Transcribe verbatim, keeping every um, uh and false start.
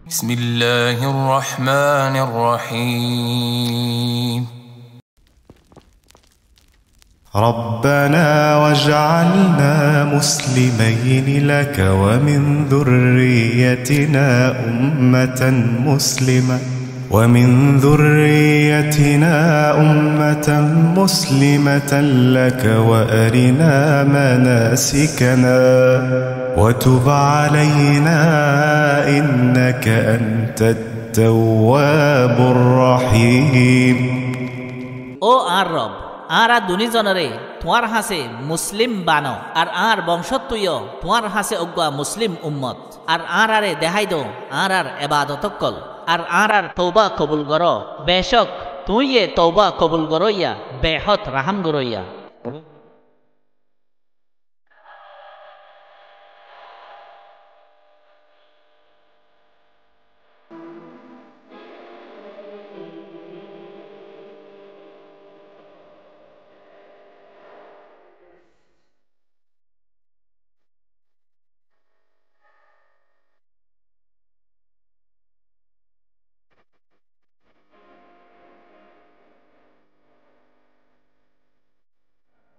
بسم الله الرحمن الرحيم. ربنا واجعلنا مسلمين لك ومن ذريتنا أمة مسلمة، ومن ذريتنا أمة مسلمة لك وأرنا مناسكنا وتب علينا إنك أنت التواب الرحيم. Ó añár Rob, añára duní zonoré tuáñr hañsé muslim bano, ar añár bongcóttu yó tuáñr hañsé uggúa muslim ummot. Ar añáráre dehái do añárár ebadot ókkol, ar añárár touba kobul goró. Becók tuñí yé touba kobul goróiya, behód rahám goróiya.